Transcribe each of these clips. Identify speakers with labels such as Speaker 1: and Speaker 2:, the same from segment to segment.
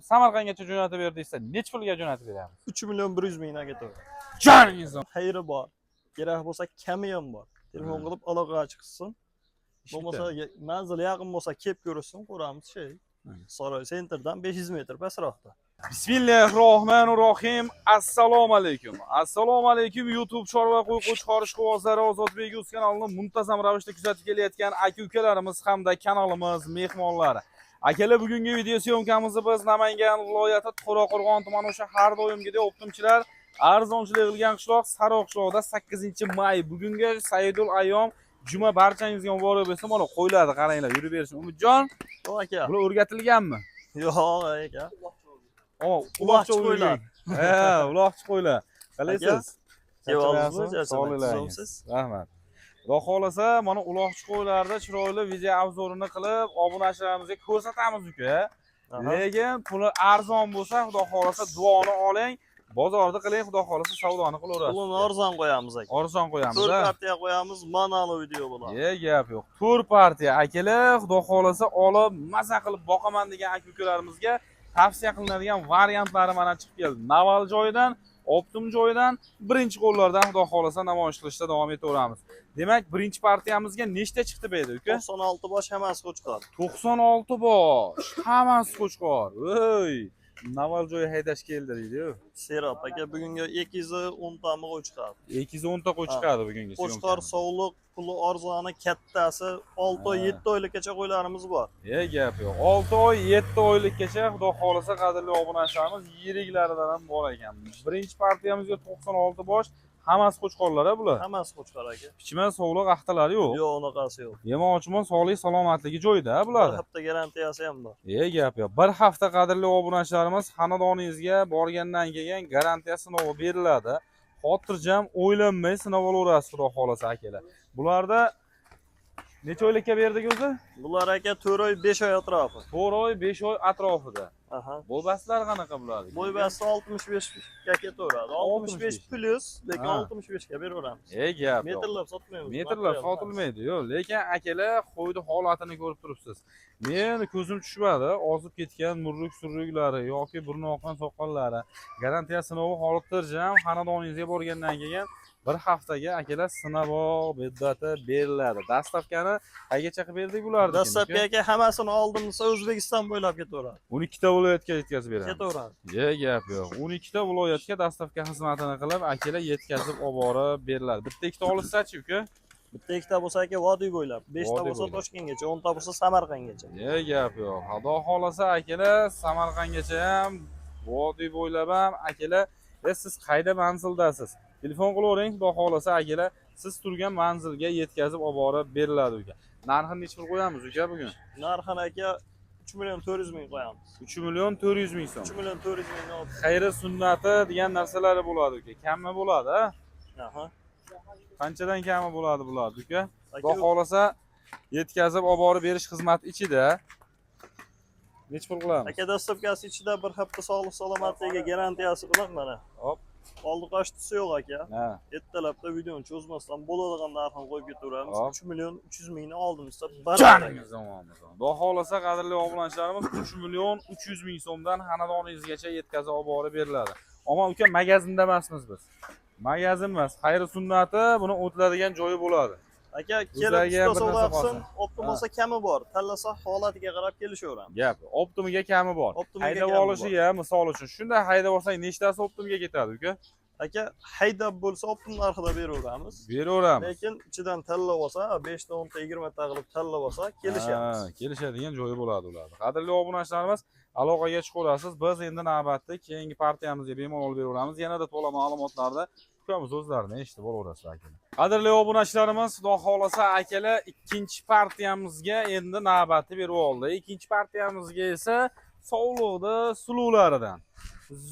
Speaker 1: Samarqandgacha jo'natib ber desa, necha pulga jo'natib beramiz?
Speaker 2: 3 million 100 mingdan ketaveradi.
Speaker 1: Joningiz.
Speaker 2: Xayri bor. Kerak bo'lsa, kami ham bor. Telefon qilib aloqaga chiqsin. Bo'lmasa, manzil yaqin bo'lsa, kelib ko'rishsin, ko'ramiz şey. Saroy Centerdan 500 metr pastroqda.
Speaker 1: Bismillahirrohmanirrohim. Assalomu alaykum. Assalomu alaykum, YouTube Chorva qo'y qo'chqor ishqibozlari, Ozodbek Yuz kanalini muntazam ravishda kuzatib kelayotgan aka ukalarimiz hamda kanalimiz mehmonlari. Akalar, bugungi video съёмка mizni biz Namangan viloyati To'raqo'rg'on tumani, o'sha har doimgidek оптом chilar arzonchilik qilgan qishloq, Sariq qishlog'ida 8-may, bugungi Saidul ayyom, juma, barchangizga muborak bo'lsin. Mana qo'ylarni qaranglar, yurib bersin. Umidjon,
Speaker 2: Yo'q, aka.
Speaker 1: bular o'rgatilganmi?
Speaker 2: Yo'q, aka.
Speaker 1: O,
Speaker 2: Uloqchi qo'ylar.
Speaker 1: Ha, uloqchi qo'ylar. Qalaysiz?
Speaker 2: Kevoldingizmi?
Speaker 1: Sog'liklaringiz. Rahmat. Xudo xohlasa, mana uloqchi qo'ylarda chiroyli video обзор ini qilib, obunachilarimizga ko'rsatamiz, uka. Lekin puli arzon bo'lsa, Xudo xohlasa, duoni oling, bozorda qiling, Xudo xohlasa, savdoni qilaverasiz.
Speaker 2: Pulini arzon qo'yamiz, aka.
Speaker 1: Arzon qo'yamiz,
Speaker 2: 4
Speaker 1: ha?
Speaker 2: partiya qo'yamiz, ma'noli video bo'ladi.
Speaker 1: E, gap yo'q. 4 partiya akalar, Xudo xohlasa, olib, maza qilib boqaman degan aka ukalarimizga tavsiya qilinadigan variantlari mana chiqib keldi. Naval joyidan, оптом joyidan, birinchi qo'llardan, Xudo xohlasa, namoyish qilishda davom etaveramiz. Demak, birinchi partiyamizga nechta chiqdi bu yerda, uka?
Speaker 2: 96 bosh, hammasi qo'chqor.
Speaker 1: 96 bosh, hammasi qo'chqor. Voy, Naval joyi haydash keldi deydi-yu.
Speaker 2: Serop aka, bugungi 210 tami qo'y chiqadi.
Speaker 1: 210 ta qo'y chiqadi bugungi
Speaker 2: Qo'chqor
Speaker 1: съёмка miz.
Speaker 2: Sovliq, puli arzoni, kattasi 6 oy, 7 oylikgacha qo'ylarimiz bor.
Speaker 1: E, gap yo'q. 6 oy, 7 oylikgacha, Xudo xohlasa, qadrli obunachilarimiz, yiriklaridan ham bor ekan. Birinchi partiyamizga 96 bosh, hammasi qo'chqorlar a bular.
Speaker 2: Hammasi qo'chqor, aka.
Speaker 1: Pichma, sovliq axtalari yo'q.
Speaker 2: Yo'q, unaqasi yo'q.
Speaker 1: Yemon-ichmon, sog'lik, salomatligi joyida
Speaker 2: Bir
Speaker 1: bularni.
Speaker 2: hafta garantiyasi ham bor.
Speaker 1: E, gap yo'q. Bir hafta, qadrli obunachilarimiz, xonadoningizga borgandan keyin garantiya sinovi beriladi. Xotirjam, o'ylanmay sinab olaverasiz, Xudo xohlasa, akalar. Bularda necha oylikka berdik o'zi?
Speaker 2: Bular, aka, 4 oy, 5 oy atrofi.
Speaker 1: 4 oy, 5 oy atrofida.
Speaker 2: Aha.
Speaker 1: Bo'ybaslar qanaqa bularniki?
Speaker 2: Bo'y basti 65 ga ketaveradi. 65
Speaker 1: 65.
Speaker 2: плюс, lekin 65 ga beraveramiz.
Speaker 1: E, gap yo'q.
Speaker 2: Metrlab sotmaymiz.
Speaker 1: Metrlab
Speaker 2: material emas.
Speaker 1: Sotilmaydi, yo'q. Lekin akalar, qo'yni holatini ko'rib turibsiz. Men ko'zim tushmadi, ozib ketgan murruk surruklari yoki burni oqqan soqollari. Garantiya sinovi xotirjam xonadoningizga borgandan keyin bir haftaga, akalar, sinavoq muddati beriladi. Доставка ni qaygacha qilib berdik bularni?
Speaker 2: Доставка, aka, hammasini oldim desa, O'zbekiston bo'ylab ketaveradi.
Speaker 1: 12 ta viloyatga yetkazib beramiz.
Speaker 2: Ketaveradi.
Speaker 1: Ye, gap yo'q. 12 ta viloyatga доставка xizmatini qilib, akalar, yetkazib olib borib beriladi. Bitta ikkita olishsachi, uka?
Speaker 2: Bitta ikkita bo'lsa, aka, vodiy bo'ylab, 5 ta
Speaker 1: Vodiy
Speaker 2: bo'lsa
Speaker 1: bo'ylab.
Speaker 2: Toshkentgacha, 10 ta bo'lsa Samarqandgacha.
Speaker 1: Ye, gap yo'q. Xudo xohlasa, akalar, Samarqandgacha ham, vodiy bo'ylab ham, akalar, siz qayda manzildasiz? Telefon qilavering, Xudo xohlasa, akalar, siz turgan manzilga yetkazib olib borib beriladi, uka. Narxini necha pul qo'yamiz, uka, bugun?
Speaker 2: Narxini, aka, 3 million 400 ming qo'yamiz.
Speaker 1: 3 million 400 ming so'm.
Speaker 2: 3 million 400 ming olib.
Speaker 1: Xayri sunnati degan narsalari bo'ladi, uka. Kammi bo'ladi, a?
Speaker 2: Aha.
Speaker 1: Qanchadan kami bo'ladi bular, uka?
Speaker 2: Aka,
Speaker 1: Xudo xohlasa, yetkazib olib borib berish xizmati ichida. Necha pul qilamiz?
Speaker 2: Aka, доставка si ichida, bir hafta sog'lik salomatligiga garantiyasi bilan mana.
Speaker 1: Hop.
Speaker 2: Oldi qochdisi yo'q, aka. Ertalabda videoni cho'zmasdan bo'ladigan narxini qo'yib ketaveramiz.
Speaker 1: Hop.
Speaker 2: 3 million 300 mingni oldim desa, barobar.
Speaker 1: Joningiz omon bo'lsin. Xudo xohlasa, qadrli obunachilarimiz, 3 million 300 ming so'mdan xonadoningizgacha yetkazib olib borib beriladi. Omon, uka, magazinda emasmiz biz. Magazin emas, xayri sunnati, buni o'tiladigan joyi bo'ladi.
Speaker 2: Aka, kelib
Speaker 1: O'zlariga ham
Speaker 2: usta
Speaker 1: bir
Speaker 2: savdo
Speaker 1: narsa
Speaker 2: qilsin,
Speaker 1: qolsin.
Speaker 2: оптом bo'lsa kami bor. Tanlasa, holatiga qarab kelishaveramiz.
Speaker 1: Gap, оптом iga kami bor.
Speaker 2: Оптом iga
Speaker 1: Haydab
Speaker 2: kami
Speaker 1: olishiga, misol uchun, shunday haydab olsak, nechtasi оптом ga ketadi, uka?
Speaker 2: Aka, haydab bo'lsa, оптом narxida beraveramiz.
Speaker 1: Beraveramiz.
Speaker 2: Lekin ichidan tanlab olsa, 5 ta, 10 ta, 20 ta qilib tanlab olsa, kelishamiz.
Speaker 1: Ha, kelishadigan joyi bo'ladi ularda. Qadrli obunachilarimiz, aloqaga chiqaverasiz. Biz endi navbatda keyingi partiyamizga bemalol beraveramiz. Yanada to'la ma'lumotlarni ukamiz o'zlarini eshitib olaverasizlar, akalar. Qadrli obunachilarimiz, Xudo xohlasa, akalar, ikkinchi partiyamizga endi navbatni berib oldi. Ikkinchi partiyamizga esa sovliqda suluvlaridan,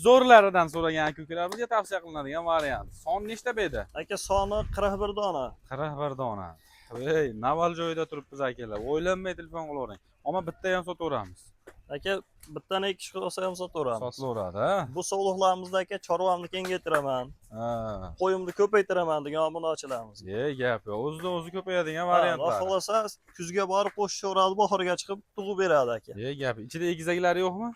Speaker 1: zo'rlaridan so'ragan aka ukalarimizga tavsiya qilinadigan variant. Son nechta bu yerda?
Speaker 2: Aka, soni 41 dona.
Speaker 1: 41 dona. Ey, naval joyida turibmiz, akalar. O'ylanmay telefon qilavering. Ammo bitta ham sotaveramiz.
Speaker 2: Aka, bittani ikki kishi olsa ham sotaveramiz.
Speaker 1: Sotilaveradi, ha?
Speaker 2: Bu sovliqlarimizda, aka, chorvamni kengaytiraman, qo'yimni ko'paytiraman degan obunachilarimiz.
Speaker 1: E, gap yo'q. O'zidan o'zi ko'payadigan
Speaker 2: Ha,
Speaker 1: variantlar.
Speaker 2: Xohlasa, kuzga borib qo'shishaveradi, bahorga chiqib tug'ib beradi, aka.
Speaker 1: E, gap. Ichida egizaklari yo'qmi?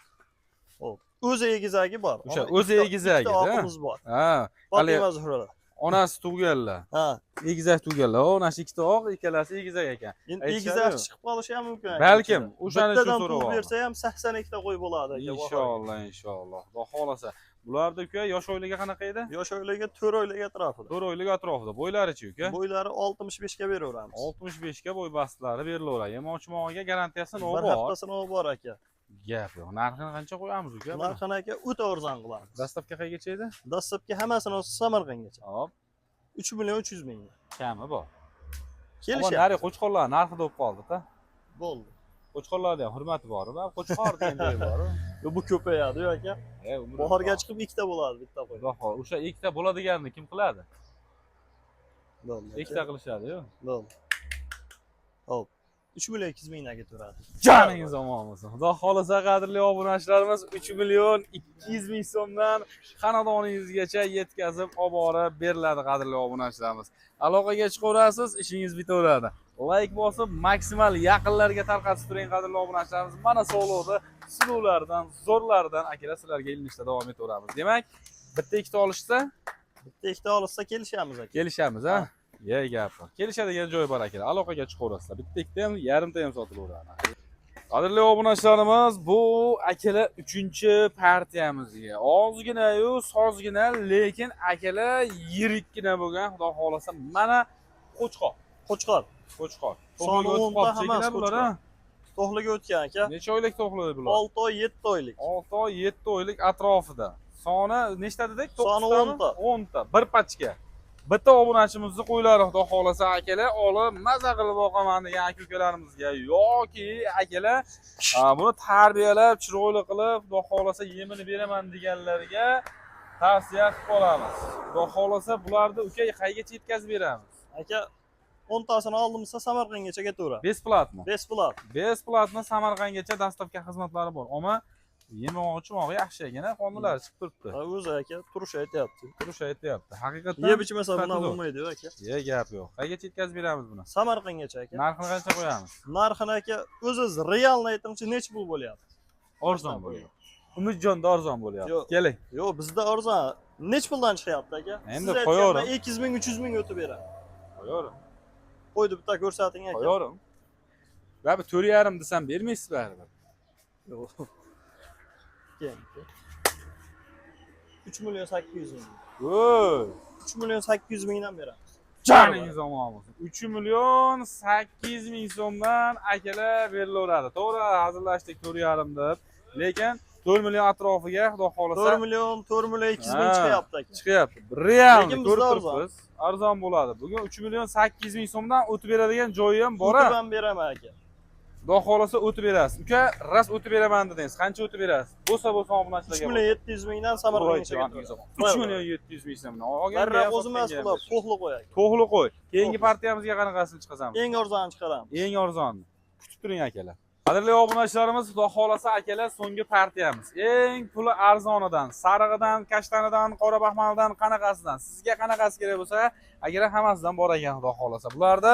Speaker 2: Xo'p. O'zi egizagi bor.
Speaker 1: O'sha
Speaker 2: Ammo
Speaker 1: o'zi egizagi,
Speaker 2: ikkita
Speaker 1: da?
Speaker 2: oqimiz bor.
Speaker 1: Ha, hali
Speaker 2: Fotima Zuhralar.
Speaker 1: Onasi tug'ganlar.
Speaker 2: Ha.
Speaker 1: Egizak tug'ganlar. O, mana shu ikkita oq, ikkalasi egizak ekan.
Speaker 2: Endi
Speaker 1: Aytishadi-yu.
Speaker 2: egizak chiqib qolishi ham mumkin aka
Speaker 1: Balkim,
Speaker 2: ichida.
Speaker 1: o'shaning uchun
Speaker 2: Bittadan
Speaker 1: so'rab
Speaker 2: tug'ib
Speaker 1: oldim.
Speaker 2: bersa ham 82 ta qo'y bo'ladi aka. Bahorga.
Speaker 1: Inshaalloh, inshaalloh. Xudo xohlasa. Bularda uka yosh oyligi qanaqa edi?
Speaker 2: Yosh oyligi 4 oylik atrofida.
Speaker 1: 4 oylik atrofida. Bo'ylarichi uka?
Speaker 2: Bo'ylari 65 ga beraveramiz.
Speaker 1: 65 ga bo'y bastlari berilaveradi. Yemoq-ichmog'iga garantiyasi
Speaker 2: Bir
Speaker 1: bor.
Speaker 2: hafta sinovi bor aka.
Speaker 1: Gap yo'q. Narxini qancha qo'yamiz uka? Buni?
Speaker 2: Narxini aka o'ta arzon qilamiz.
Speaker 1: Доставка qayergacha edi?
Speaker 2: Доставка hammasini olsa Samarqandgacha.
Speaker 1: Hop,
Speaker 2: 3 million 300 mingga.
Speaker 1: Kami bor. Ammo
Speaker 2: Kelishamiz.
Speaker 1: nari qo'chqorlar narxi bo'lib qoldi-da.
Speaker 2: Bo'ldi.
Speaker 1: Qo'chqorlarda ham hurmati bor, va qo'chqor degan joyi bor.
Speaker 2: Yo, bu ko'payadi aka.
Speaker 1: E, umri
Speaker 2: Bahorga
Speaker 1: bor.
Speaker 2: chiqib ikkita bo'ladi bitta qo'y.
Speaker 1: Xudo xohlasa, o'sha ikkita bo'ladiganini kim qiladi?
Speaker 2: Bo'ldi. Aka.
Speaker 1: Ikkita qilishadi-yu.
Speaker 2: Bo'ldi. Xo'p. 3 million 200 mingdan ketaveradi.
Speaker 1: Joningiz omon bo'lsin. Xudo xohlasa, qadrli obunachilarimiz, 3 million 200 ming so'mdan xonadoningizgacha yetkazib olib borib beriladi, qadrli obunachilarimiz. Aloqaga chiqaverasiz, ishingiz bitaveradi. Layk bosib, maksimal yaqinlarga tarqatib turing, qadrli obunachilarimiz. Mana sog'liqda suluvlardan, zo'rlaridan akalar sizlarga ilinishda davom etaveramiz. Demak, bitta ikkita olishsa,
Speaker 2: Bitta ikkita olsa kelishamiz aka.
Speaker 1: Kelishamiz, ha? Ye, gap yo'q. Kelishadigan joy bor akalar. Aloqaga chiqaverasizlar. Bitta ikkita ham, yarimta ham sotilaveradi. Qadrli obunachilarimiz, bu akalar 3-partiyamizga. Ozgina-yu, sozgina, lekin akalar yirikkina bo'lgan, Xudo xohlasa, mana qo'chqor.
Speaker 2: Qo'chqor.
Speaker 1: Qo'chqor.
Speaker 2: Soni
Speaker 1: To'qliga o'tib
Speaker 2: 10 ta
Speaker 1: qolibdi
Speaker 2: hammasi
Speaker 1: shekilli bular, ha?
Speaker 2: To'qliga o'tgan aka.
Speaker 1: Necha oylik to'qli bular?
Speaker 2: 6 oy, 7 oylik.
Speaker 1: 6 oy, 7 oylik atrofida. Soni nechta dedik?
Speaker 2: Soni
Speaker 1: 9 tami?
Speaker 2: 10 ta.
Speaker 1: 10 ta. Bir пачка. Bitta obunachimizni qo'ylari, Xudo xohlasa, akalar olib maza qilib boqaman degan aka ukalarimizga yoki akalar buni tarbiyalab chiroyli qilib, Xudo xohlasa, yemini beraman deganlarga tavsiya qilib qolamiz. Xudo xohlasa, bularni uka qayergacha yetkazib beramiz?
Speaker 2: Aka, 10 tasini oldim desa Samarqandgacha ketaveradi.
Speaker 1: Бесплатно?
Speaker 2: Бесплат.
Speaker 1: Бесплатно Samarqandgacha доставка xizmatlari bor. Ammo yemog'i ichmog'i yaxshi ekan, qonunlari chiqib turibdi.
Speaker 2: Ha, o'zi aka turish aytyapti.
Speaker 1: Turish aytyapti. Haqiqatdan
Speaker 2: Yeb ichmasa
Speaker 1: sifati
Speaker 2: bundan
Speaker 1: zo'r.
Speaker 2: bo'lmaydi aka.
Speaker 1: Ye, gap yo'q. Qayergacha yetkazib beramiz buni?
Speaker 2: Samarqandgacha aka.
Speaker 1: Narxini qancha qo'yamiz?
Speaker 2: Narxini aka o'ziz realni aytingchi, necha pul bo'lyapti?
Speaker 1: Arzon bo'lyapti. Umidjonda arzon bo'lyapti.
Speaker 2: Yo'q.
Speaker 1: Keling.
Speaker 2: Yo'q, bizda arzon. Necha puldan chiqyapti aka?
Speaker 1: Endi
Speaker 2: Siz aytganda
Speaker 1: qo'yaverin.
Speaker 2: 200 ming, 300 ming o'tib beradi.
Speaker 1: Qo'yaverin.
Speaker 2: Qo'ydi bitta ko'rsating aka.
Speaker 1: Qo'yaverin. Baribir 4,5 desam bermaysiz baribir.
Speaker 2: Yo'q. Keling. 3 million 800 ming.
Speaker 1: Voy.
Speaker 2: 3 million 800 mingdan beramiz.
Speaker 1: Joningiz omon bo'lsin. 3 million 800 ming so'mdan akalar berilaveradi. To'g'ri, hazillashdik 4,5 deb. Lekin 4 million atrofiga, Xudo xohlasa,
Speaker 2: 4 million, 4 million 200 ming
Speaker 1: Ha.
Speaker 2: chiqyapti aka.
Speaker 1: Chiqyapti. Real
Speaker 2: Lekin
Speaker 1: ko'rib
Speaker 2: bizda arzon.
Speaker 1: turibsiz. Arzon bo'ladi. Bugun 3 million 800 ming so'mdan o'tib beradigan joyi ham bor.
Speaker 2: O'tib ham beraman aka.
Speaker 1: Xudo xohlasa o'tib berasiz. Uka, rost o'tib beraman dedingiz. Qancha o'tib berasiz? Bo'lsa bo'lsa obunachilarga.
Speaker 2: 3 million 700 mingdan Samarqandgacha ketaveradi.
Speaker 1: 3 million 700 ming so'mdan. Olganga
Speaker 2: Barra
Speaker 1: ham,
Speaker 2: o'zi emas
Speaker 1: sotganga ham
Speaker 2: bular,
Speaker 1: berasiz.
Speaker 2: to'qli qo'y aka.
Speaker 1: To'qli qo'y. Keyingi
Speaker 2: To'qli.
Speaker 1: partiyamizga qanaqasini chiqazamiz?
Speaker 2: Eng arzonini chiqaramiz.
Speaker 1: Eng arzoni. Kutib turing, akalar. Qadrli obunachilarimiz, Xudo xohlasa, akalar, so'nggi partiyamiz. Eng puli arzonidan, sarig'idan, kashtanidan, qora baxmaldan, qanaqasidan. Sizga qanaqasi kerak bo'lsa, akalar, hammasidan bor ekan, Xudo xohlasa. Bularda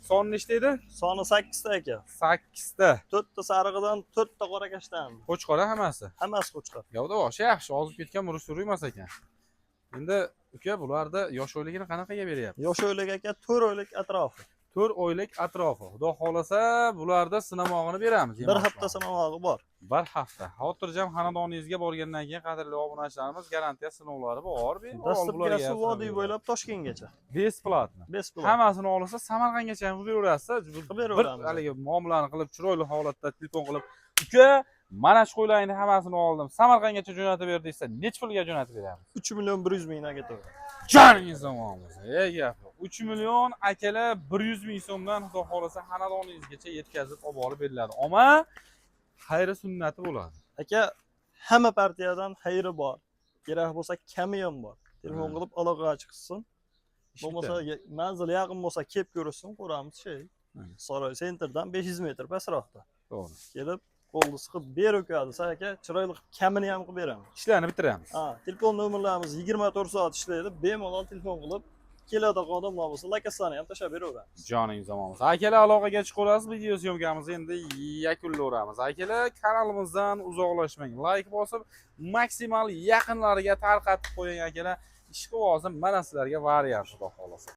Speaker 1: soni nechta edi?
Speaker 2: Soni 8 ta aka.
Speaker 1: 8 ta.
Speaker 2: 4 ta sarig'idan, 4 ta qora kashtan.
Speaker 1: Qo'chqor hammasi.
Speaker 2: Hammasi qo'chqor.
Speaker 1: Gavda boshi yaxshi, ozib ketgan urush emas ekan. Endi uka, bularda yosh oyligini qanaqaga beryapti?
Speaker 2: Yosh oylik aka 4 oylik atrofi.
Speaker 1: 4 oylik atrofi. Xudo xohlasa, bularda sinamog'ini beramiz.
Speaker 2: Bir hafta sinomog'i bor.
Speaker 1: Bir hafta. Xotirjam xonadoningizga borgandan keyin, qadrli obunachilarimiz, garantiya sinovlari bor. Bemalol bularga
Speaker 2: Доставка si
Speaker 1: ham sinov
Speaker 2: vodiy
Speaker 1: beradi.
Speaker 2: bo'ylab Toshkentgacha.
Speaker 1: Бесплатно.
Speaker 2: Besplat.
Speaker 1: Hammasini olsa Samarqandgacha ham qilib beraverasiz.
Speaker 2: Qilib
Speaker 1: Bir
Speaker 2: beraveramiz.
Speaker 1: haligi muomalani qilib, chiroyli holatda telefon qilib, uka, mana shu qo'ylarning hammasini oldim. Samarqandgacha jo'natib ber desa, necha pulga jo'natib beramiz?
Speaker 2: 3 million 100 mingdan ketaveradi.
Speaker 1: Joningiz omon bo'lsin. Ey, gap yo'q. 3 million akalar 100 ming so'mdan, Xudo xohlasa, xonadoningizgacha yetkazib olib borib beriladi. Ammo xayri sunnati bo'ladi.
Speaker 2: Aka, hamma partiyadan xayri bor. Kerak bo'lsa kami ham bor. Telefon qilib aloqaga chiqsin.
Speaker 1: Ish
Speaker 2: Bo'lmasa
Speaker 1: bitadi.
Speaker 2: Manzil yaqin bo'lsa kelib ko'rishsin, ko'ramiz shay. Saroy Centerdan 500 metr pastroqda.
Speaker 1: To'g'ri.
Speaker 2: Kelib qo'lni siqib ber uka desa aka, chiroyli qilib kamini ham qilib beramiz.
Speaker 1: Ishlarni bitiramiz.
Speaker 2: Ha, telefon nomerlarimiz 24 soat ishlaydi. Bemalol telefon qilib Keladigan odamlar bo'lsa, локацияni ham tashlab beraveramiz.
Speaker 1: Joningiz omon bo'lsin. Akalar, aloqaga chiqaverasiz, video съёмкаmizni endi yakunlayveramiz. Akalar, kanalimizdan uzoqlashmang. Layk bosib, maksimal yaqinlariga tarqatib qo'ying, akalar. Ishqibozim mana sizlarga variant, xudo xohlasa.